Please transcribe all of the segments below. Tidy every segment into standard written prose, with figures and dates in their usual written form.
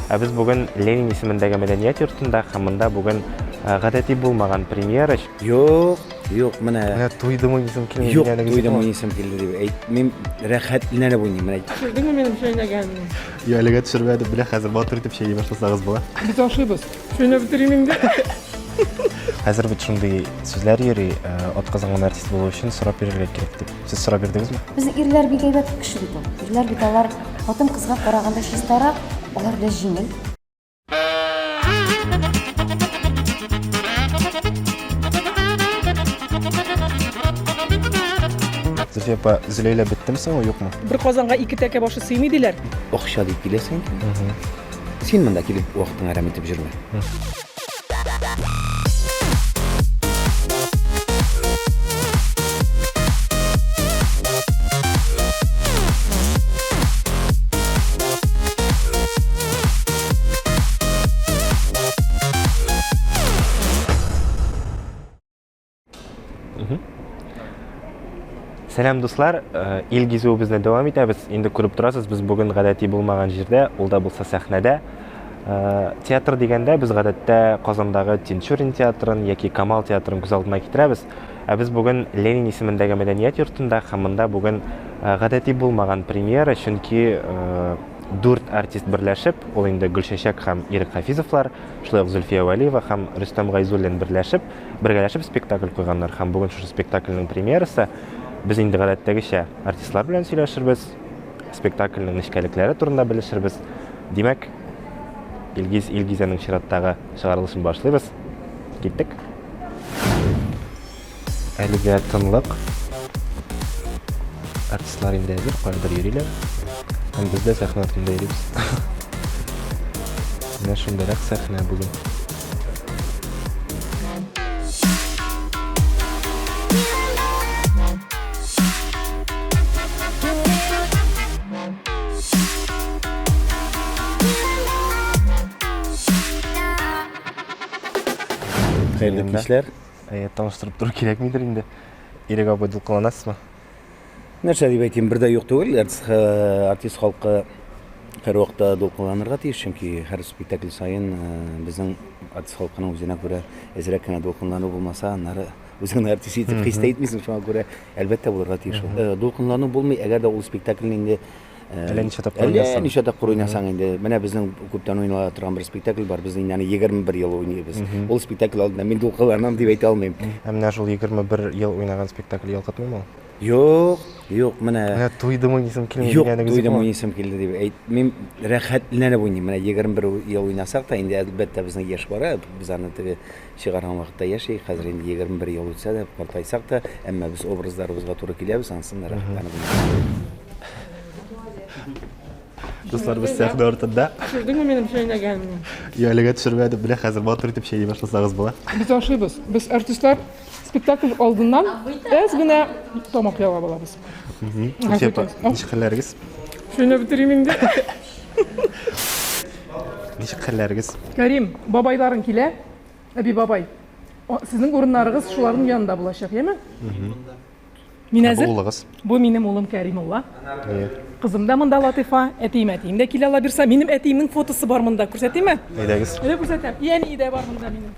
Ә без бүген Ленин исемендәге мәдәният йортында һәм монда бүген гадәти булмаган премьера. Юк, юк, менә. Менә туйдым уйныйсым килми. Юк, туйдым уйныйсым килде дип әйт. Мин рәхәтләнеп уйныйм, менә. Төшердеңме минем чәйнәгәнне? Юк, әлегә төшермәдем. Менә хәзер матур итеп чәйни башласагыз була. Без ашыйбыз. Чәйнәп бетерим инде. Хәзер бит шундый сүзләр йөри, атказанган артист булу өчен сорап бирергә кирәк дип. Сез сорап бирдегезме? Безнең ирләр бик әйбәт кеше бит ул. Ирләр бит алар хатын-кызга караганда чистарак, алар белән җиңел. Зөлфия апа, Зөләйлә беттеме соң ул, юкмы? Бер казанга ике тәкә башы сыймый диләр. Акча дип киләсең икән. Син монда килеп вакытың әрәм итеп йөрмә. Сәлам, дуслар! Ил гизүебезне дәвам итәбез. Инде күреп торасыз, без бүген гадәти булмаган җирдә, ул да булса сәхнәдә. Театр дигәндә без гадәттә Казандагы Тинчурин театрын яки Камал театрын күз алдына китерәбез. Ә без бүген Ленин исемендәге мәдәният йортында һәм монда бүген гадәти булмаган премьера, чөнки дүрт артист берләшеп, ул инде Гөлчәчәк һәм Ирек Хафизовлар, шулай ук Зөлфия Вәлиева һәм Рөстәм Гайзуллин берләшеп, бергәләшеп спектакль куйганнар һәм бүген шушы спектакльнең премьерасы. Без инде гадәттәгечә артистлар белән сөйләшербез, спектакльнең нечкәлекләре турында белешербез. Димәк, Илгиз Илгизәнең чираттагы чыгарылышын башлыйбыз. Киттек. Әлегә тынлык. Артистлар инде әзер, каядыр йөриләр. Һәм без дә сәхнә артында йөрибез. Менә шундыйрак сәхнә бүген. Хәерле кичләр. Әйе, таныштырып тору кирәкмидер инде. Ирек абый, дулкынланасызмы? Нәрсә дип әйтим, бер дә юк түгел. Артист, артист халкы һәрвакытта дулкынланырга тиеш, чөнки һәр спектакль саен безнең артист халкының үзенә күрә әзрәк кенә дулкынлану булмаса, аннары үзеңне артист итеп хис тә итмисең, шуңа күрә әлбәттә булырга тиеш ул. Дулкынлану булмый, әгәр дә ул спектакльне инде Әллә ничә тапкыр Әллә уйнасаң. ничә тапкыр уйнасаң инде. Менә безнең күптән уйнала торган бер спектакль бар. Без инде аны 21 ел уйныйбыз. Ул спектакль алдында мин дулкынланам дип әйтә алмыйм. Ә менә шул 21 ел уйнаган спектакль ялкытмыймы ул? Юк, юк, менә. Менә туйдым уйныйсым килми Юк, дигәнегез туйдым юкмы? уйныйсым килде дип әйт. Мин рәхәтләнеп уйныйм. Менә 21 ел уйнасак та, инде әлбәттә безнең яшь бара. Без аны теге чыгарган вакытта яшь идек. Хәзер инде 21 ел үтсә дә, картайсак та, әмма без образларыбызга туры киләбез, анысын да рәхәтләнеп уйныйбыз. Дуслар, без сәхнә артында. Төшердеңме минем чәйнәгәнне? Юк, әлегә төшермәдем. Менә хәзер матур итеп чәйни башласагыз була. Без ашыйбыз. Без артистлар спектакль алдыннан әз генә тамак ялгап алабыз. Зөлфия апа, ничек хәлләрегез? Чәйнәп бетерим инде. Ничек хәлләрегез? Кәрим, бабайларың килә, әби бабай. Сезнең урыннарыгыз шуларның янында булачак, яме? Мин Ә әзер. бу улыгыз? Бу минем улым Кәримулла. Әйе. Кызым да монда Латыйфа, әтием әтием дә килә ала бирсә. Минем әтиемнең фотосы бар монда, күрсәтимме? Әйдәгез. Әйдә күрсәтәм. И әни дә бар монда минем.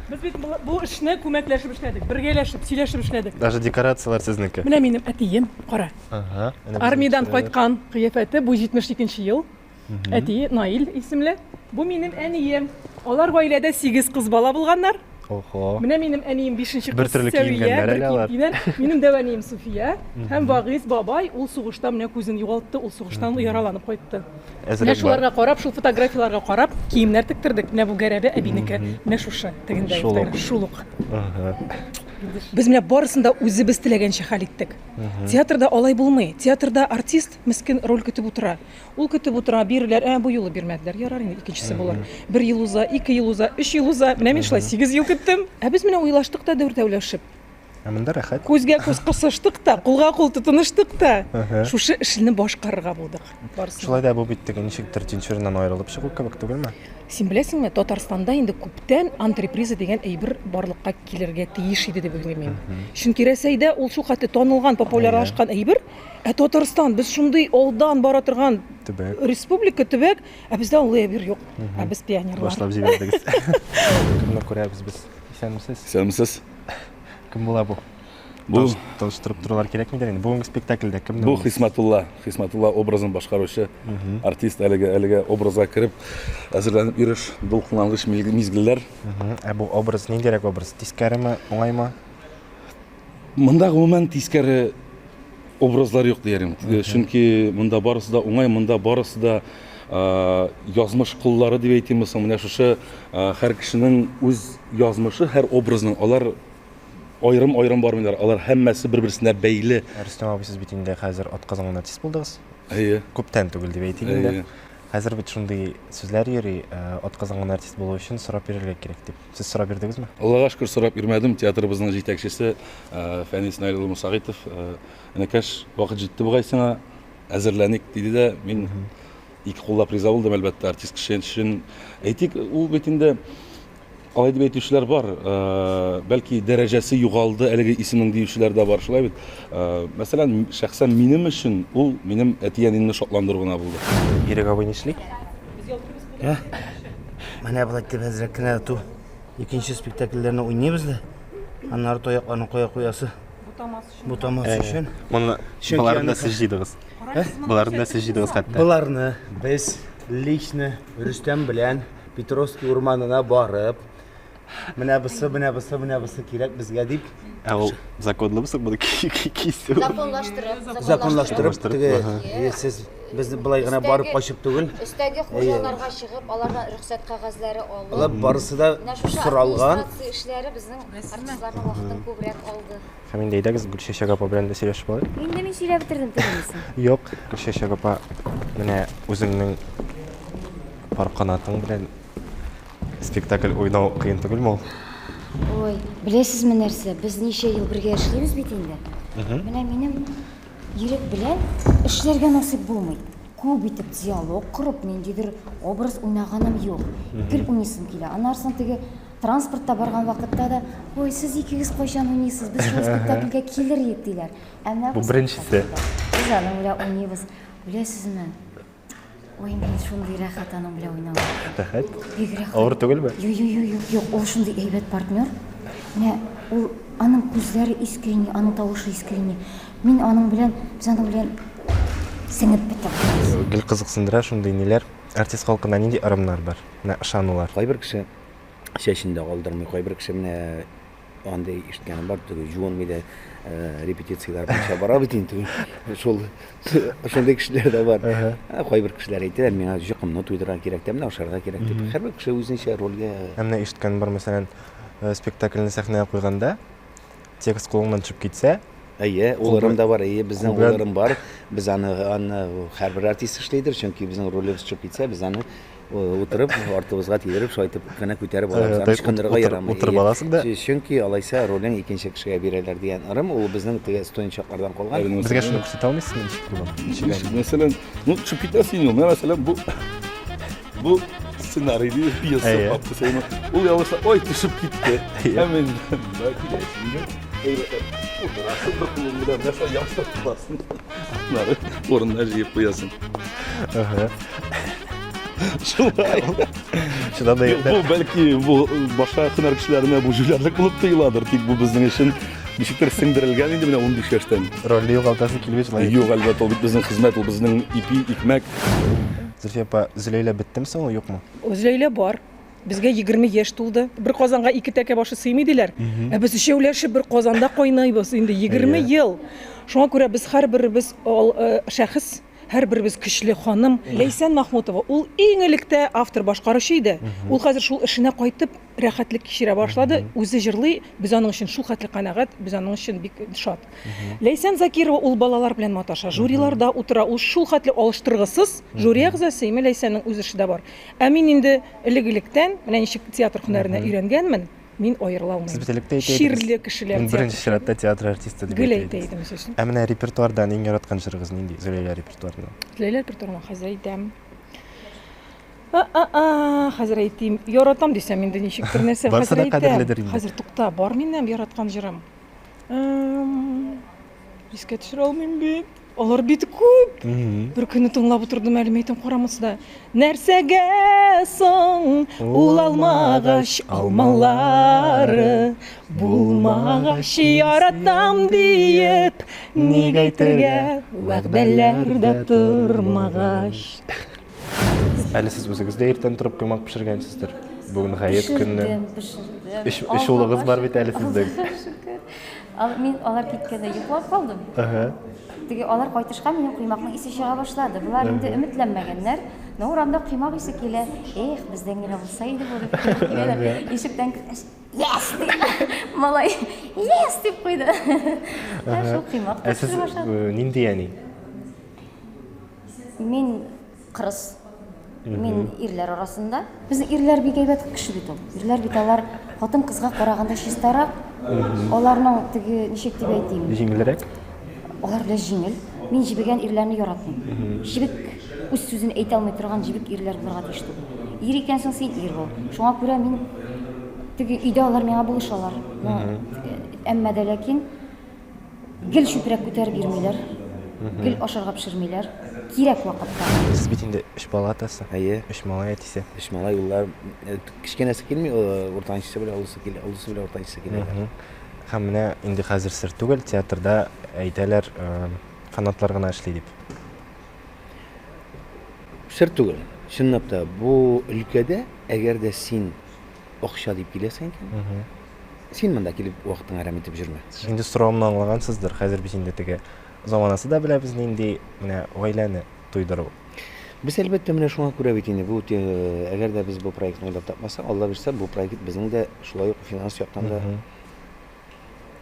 Без бит бу эшне күмәкләшеп эшләдек, бергәләшеп, сөйләшеп эшләдек. Даже декорацияләр сезнеке. Менә минем әтием, кара. Ага. Армиядән кайткан кыяфәте, бу 72 ел. Әтие Наил исемле. Бу минем әнием. Алар гаиләдә 8 кыз бала булганнар. Охо. Менә минем әнием бишенче Бер кыз төрле Сәвия, киенгәннәр бер әле алар. киенгәннәр. Минем дәү әнием Суфия һәм Вагыйз бабай, ул сугышта менә күзен югалтты, ул сугыштан яраланып кайтты. Менә Әзрәк бар. шуларга карап, шул фотографияләргә карап, киемнәр тектердек. Менә бу гәрәбә әбинеке, менә шушы тегендәге Шул ук. фотография, шул ук. Ага. Без менә барысын да үзебез теләгәнчә хәл иттек. Театрда алай булмый. Театрда артист мескен роль көтеп утыра. Ул көтеп утыра, бирерләр, ә бу юлы бирмәделәр, ярар инде, икенчесе булыр. Бер ел уза, ике ел уза, өч ел уза. Менә мин шулай 8 ел көттем. Ә без менә уйлаштык та дүртәүләшеп. Ә монда рәхәт. Күзгә күз кысыштык та, кулга кул тотыныштык та, шушы эшне башкарырга булдык. Барысы. Шулай да бу бит теге ничектер Тинчуриннан аерылып чыгу кебек түгелме? Син беләсеңме, Татарстанда инде күптән антреприза дигән әйбер барлыкка килергә тиеш иде дип уйлыйм мин. Чөнки Рәсәйдә ул шул хәтле танылган, популярлашкан әйбер, ә Татарстан без шундый алдан бара торган төбәк. Республика, төбәк, ә бездә ул әйбер юк. Ә без пионерлар. Башлап җибәрдегез. Кемне күрәбез без? Исәнмесез? Исәнмесез. Кем була бу? Бу таныштырып торулар кирәкмидер инде. Бүгенге спектакльдә кемне? Бу Хисмәтулла, Хисмәтулла образын башкаручы артист әлеге әлеге образга кереп әзерләнеп йөреш, дулкынлангыч мизгелләр. Ә бу образ ниндирәк образ? Тискәреме, уңаймы? Монда гомумән тискәре образлар юк дияр идем. Чөнки монда барысы да уңай, монда барысы да язмыш коллары дип әйтимме соң, менә шушы һәр кешенең үз язмышы, һәр образның алар аерым-аерым бармыйлар, алар һәммәсе бер-берсенә бәйле. Рөстәм абый, сез бит инде хәзер атказанган артист булдыгыз. Әйе. Күптән түгел дип әйтик инде. Хәзер бит шундый сүзләр йөри, атказанган артист булу өчен сорап йөрергә кирәк дип. Сез сорап йөрдегезме? Аллага шөкер, сорап йөрмәдем. Театрыбызның җитәкчесе Фәнис Наил улы Мусагитов, энекәш, вакыт җитте бугай сиңа, әзерләник, диде дә, мин ике куллап риза булдым, әлбәттә, артист кеше өчен. Әйтик, ул бит инде алай дип әйтүчеләр бар, бәлки дәрәҗәсе югалды әлеге исемнең диючеләр дә бар, шулай бит. Мәсәлән, шәхсән минем өчен ул минем әти-әниемне шатландыру гына булды. Ирек абый нишли? Ә? Менә болай итеп әзрәк кенә ту икенче спектакльләрне уйныйбыз да. Аннары таякларны кая куясы? Бутамас өчен. Бутамас өчен. Моны боларны да сез җыйдыгыз. Боларны да сез җыйдыгыз хәтта. Боларны без лично Рөстәм белән Петровский урманына барып, менә бусы, менә бусы, менә бусы кирәк безгә дип. Ә ул законлымы соң моны кисү? Законлаштырып. Законлаштырып, теге сез без болай гына барып качып түгел. Өстәге хуҗаларга чыгып, алардан рөхсәт кәгазьләре алып. Алар барысы да соралган. Менә шушы администрация эшләре безнең артистларның вакытын күбрәк алды. Һәм инде әйдәгез Гөлчәчәк апа белән дә сөйләшеп алыйк. Инде мин сөйләп бетердем, теләмисең. Юк, Гөлчәчәк апа, менә үзеңнең пар канатың белән спектакль уйнау кыен түгелме ул? Ой, беләсезме нәрсә, без ничә ел бергә эшлибез бит инде. Менә минем Ирек белән эшләргә насыйп булмый. Күп итеп диалог корып, ниндидер образ уйнаганым юк. Гел уйныйсым килә. Аннары соң теге транспортта барган вакытта да, ой, сез икегез кайчан уйныйсыз, без шул спектакльгә килер идек, диләр. Ә менә бу беренчесе. Без аның белән уйныйбыз. Беләсезме? Ой, мин шундый рәхәт аның белән уйнау. Рәхәт? Бик рәхәт. Авыр түгелме? Юк, юк, юк, юк, юк, ул шундый әйбәт партнер. Менә ул аның күзләре искренний, аның тавышы искренний. Мин аның белән, без аның белән сеңеп беттек. Гел кызыксындыра шундый ниләр. Артист халкында нинди ырымнар бар? Менә ышанулар. Кайбер кеше чәчен дә алдырмый, кайбер кеше менә андый ишеткәнем бар, теге жуынмый да э, репетицияләр буенча бара бит инде. Шул шундый кешеләр дә бар. Ә, Кайбер кешеләр әйтәләр, миңа җокымны туйдырырга кирәк, тәмле ашарга кирәк дип. Һәрбер кеше үзенчә рольгә. Ә менә ишеткәнем бар, мәсәлән, э, спектакльне сәхнәгә куйганда текст кулыңнан төшеп китсә, Әйе, ул ырым да бар, әйе, безнең ул ырым бар. Без аны аны һәрбер артист эшлидер, чөнки безнең ролебез төшеп китсә, без аны утырып, артыбызга тидереп, шулай итеп кенә күтәреп алабыз. Аны ычкындырырга ярамый. Утырып аласың да. Чөнки алайса ролен икенче кешегә бирәләр дигән ырым, ул безнең теге студент чаклардан калган. Безгә шуны күрсәтә алмыйсызмы, ничек булган? Ничек? Мәсәлән, ну, төшеп китәсең инде ул. Менә мәсәлән, бу бу сценарий ди, пьеса папкасы. Ул ялгыш, ой, төшеп китте. Һәм инде монда киләсең инде. Утырасың бер кулың белән, нәрсә ябыштырып тотасың. Аннары урынына җыеп куясың. Шулай. Чыннан да Бу бәлки бу башка һөнәр кешеләренә бу җүләрлек булып тоеладыр, тик бу безнең өчен ничектер сеңдерелгән инде менә 15 яшьтән. Рольне югалтасы килми шулай. Юк, әлбәттә, ул бит безнең хезмәт, ул безнең ипи, икмәк. Зөлфия апа, Зөләйлә беттеме соң ул, юкмы? Зөләйлә бар. Безгә 20 яшь тулды. Бер казанга ике тәкә башы сыймый диләр. Ә без өчәүләшеп бер казанда кайнайбыз инде 20 ел. Шуңа күрә без һәрберебез э, шәхес, һәрберебез көчле ханым. Ләйсән Махмутова ул иң электә автор башкаручы иде. Ул хәзер шул эшенә кайтып рәхәтлек кичерә башлады. Үзе җырлый, без аның өчен шул хәтле канәгать, без аның өчен бик шат. Ләйсән Закирова ул балалар белән маташа, жюриларда утыра, ул шул хәтле алыштыргысыз жюри әгъзасы, име Ләйсәннең үз эше дә бар. Ә мин инде элек-электән, менә ничек театр һөнәренә өйрәнгәнмен, Мин аерыла алмыйм. Сез бит элек тә әйтә идегез. Чирле кешеләр Мин беренче чиратта театр артисты дип Гел әйтә әйтә идегез. идем сүзен. Ә менә репертуардан иң яраткан җырыгыз нинди? Зөләйлә репертуарыннан. Зөләйлә репертуарыннан хәзер әйтәм. А-а-а, хәзер әйтим. Яратам дисәм инде ничектер нәрсә. Барысы Хәзер да әйтәм. кадерледер инде. Хәзер тукта, бар минем яраткан җырым. Эм, Искә төшерә алмыйм бит. Алар бит күп. Бер көнне тыңлап утырдым әле, мәйтәм, карамасы да. Нәрсәгә соң ул алмагач алмалары булмагач яратам диеп ник әйтергә вәгъдәләр дә тормагач. Әле сез үзегез дә иртән торып коймак пешергәнсездер. Бүген гает көне. Пешердем, пешердем. Өч, өч улыгыз бар бит әле сезнең. Аллага шөкер. Ал, мин алар киткәндә йоклап калдым. Ага. Теге алар кайтышка минем коймакның исе чыга башлады. Болар инде өметләнмәгәннәр. Но урамда коймак исе килә. Эх, бездән генә булса иде бу дип киләләр. Ишектән кергәч, Yes! дип малай, Yes! дип куйды. Ә шул коймак Ә сез пешерә башлады. нинди әни? Мин кырыс. Мин ирләр арасында. Безнең ирләр бик әйбәт кеше бит ул. Ирләр бит алар хатын-кызга караганда чистарак. Аларның теге ничек дип әйтим? Җиңелрәк? Алар белән җиңел. Мин җебегән ирләрне яратмыйм. Җебек үз сүзен әйтә алмый торган җебек ирләр булырга тиеш түгел. Ир икәнсең син ир бул. Шуңа күрә мин теге өйдә алар миңа булышалар. Но, әмма дә ләкин гел чүпрәк күтәреп йөрмиләр. Гел ашарга пешермиләр. Кирәк вакытта. Сез бит инде өч бала атасы. Әйе. Өч малай әтисе. Өч малай, уллар кечкенәсе килми, уртанчысы белән олысы килә, олысы белән уртанчысы килә. Һәм менә инде хәзер сер түгел, театрда әйтәләр, фанатлар гына эшли дип. Сер түгел. Чынлап та, бу өлкәдә әгәр дә син акча дип киләсең икән, син монда килеп вакытың әрәм итеп йөрмә. Инде соравымны аңлагансыздыр, хәзер бит инде теге заманасы да беләбез нинди, менә гаиләне туйдыру. Без әлбәттә менә шуңа күрә бит инде бу әгәр дә без бу проектны уйлап тапмасак, Алла бирсә, бу проект безнең дә шулай ук финанс яктан да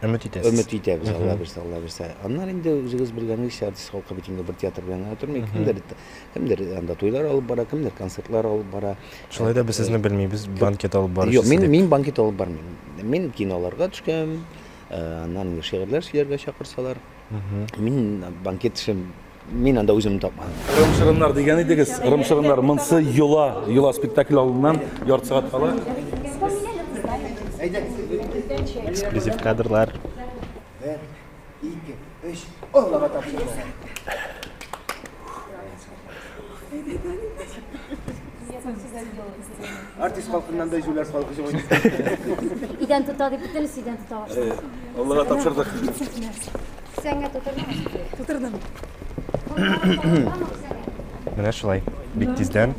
Өмет итәсез. Өмет итәбез, Алла бирсә, Алла бирсә. Аннан инде үзегез белгәнегезчә, артист халкы бит инде бер театр белән генә тормый. Кемдер, кемдер анда туйлар алып бара, кемдер концертлар алып бара. Шулай да без сезне белмибез, банкет алып баручысы Юк, мин дип. мин банкет алып бармыйм. Мин киноларга төшкән, аннан инде шигырьләр сөйләргә чакырсалар. Мин банкет эшем, мин анда үземне тапмадым. Ырым-шырымнар дигән идегез. Ырым-шырымнар монсы йола, йола спектакль алдыннан ярты сәгать кала. Эксклюзив кадрлар. 1, 2, 3, Аллага тапшырдым. Артист халкыннан да җүләр халкы чыгып. Идән тота дип бөтенесе идән тота башлады. Аллага тапшырдык. Сәнгә тутырдыңмы? Тутырдым. Менә шулай. Бик тиздән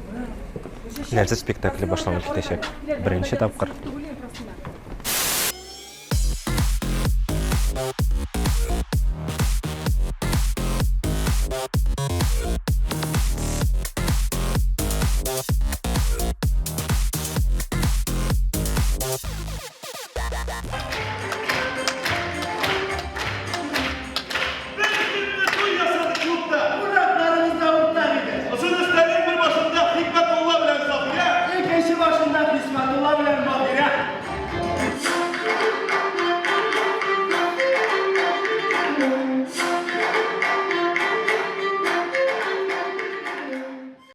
Нәрсә спектакле башланып китәчәк. Беренче тапкыр.